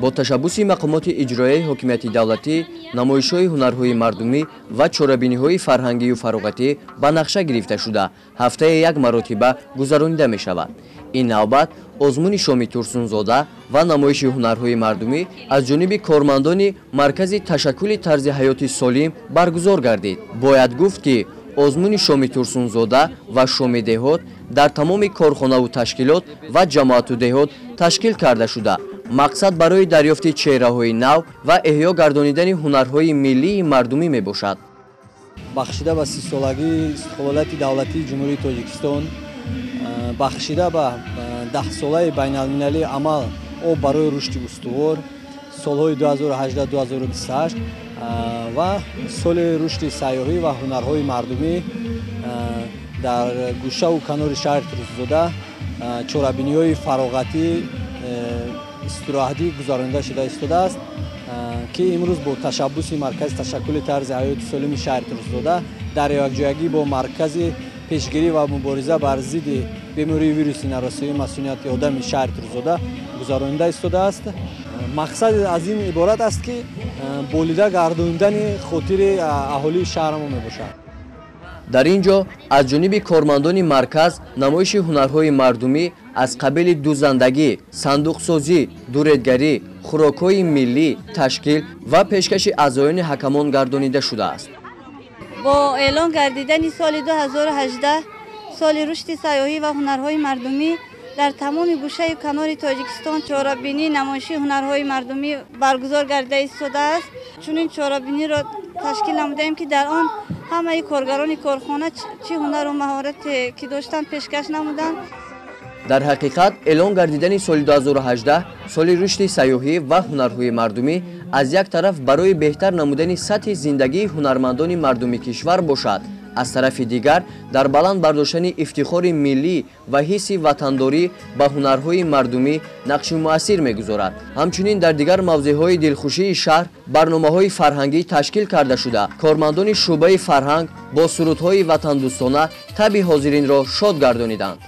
Бо ташаббуси мақомоти иҷроияи ҳокимияти давлатӣ намоишҳои ҳунарҳои мардумӣ ва чорабиниҳои фарҳангию фароғатӣ ба нақша гирифта шуда, ҳафтае як маротиба гузаронида мешавад. Ин навбат озмуни шоми Турсунзода ва намоиши ҳунарҳои мардумӣ аз ҷониби кормандони Маркази ташаккули тарзи ҳаёти солим баргузор гардид. Бояд гуфт, ки озмуни шоми Турсунзода ва шоми деҳот дар тамоми корхонаву ташкилот ва ҷамоату деҳот ташкил карда шуда, мақсад барои дарёфти чеҳраҳои нав ва эҳё гардонидани ҳунарҳои миллии мардумӣ мебошад. Бахшида ба 30-солагии истиқлолияти давлатии Ҷумҳурии Тоҷикистон, бахшида ба 10-солаи байналмилалии амал об барои рушди устувор солҳои 2018-2028 ва соли рушди сайёҳӣ ва ҳунарҳои мардумӣ дар гӯшаву канори шаҳри Турсунзода чорабиниҳои фароғатӣ, истироҳатӣ гузаронида шуда истодааст, ки имрӯз бо ташаббуси Маркази ташаккули тарзи ҳаёти солими шаҳри Турсунзода дар якҷоягӣ бо Маркази пешгирӣ ва мубориза бар зидди бемории вируси нарасоии масунияти одами шаҳри Турсунзода гузаронида истодааст. Мақсад аз ин иборат аст, ки болида гардондани хотири аҳолии шаҳрмо мебошад. Дар ин ҷо аз ҷониби кормандони марказ намоиши ҳунарҳои мардумӣ аз қабили дузандагӣ, сандуқсозӣ, дуредгарӣ, хӯрокҳои миллӣ ташкил ва пешкаши аъзоёни ҳакамон гардонида шудааст. Бо эълон гардидани соли 2018 соли рушди сайёҳӣ ва ҳунарҳои мардумӣ дар тамоми гӯшаю канори Тоҷикистон чорабинии намоиши ҳунарҳои мардумӣ баргузор гардида истодааст. Чунин чорабиниро ташкил намудаем, ки дар он ҳамаи коргарони корхона чӣ ҳунару маҳорате ки доштанд, пешкаш намуданд. Дар ҳақиқат, эълон гардидани соли 2018 соли рушди сайёҳӣ ва ҳунарҳои мардумӣ аз як тараф барои беҳтар намудани сатҳи зиндагии ҳунармандони мардуми кишвар бошад, аз тарафи дигар дар баланд бардоштани ифтихори миллӣ ва ҳисси ватандорӣ ба ҳунарҳои мардумӣ нақши муассир мегузорад. Ҳамчунин дар дигар мавзеъҳои дилхушии шаҳр барномаҳои фарҳангӣ ташкил карда шуда, кормандони шӯъбаи фарҳанг бо сурудҳои ватандӯстона табъи ҳозиринро шод гардониданд.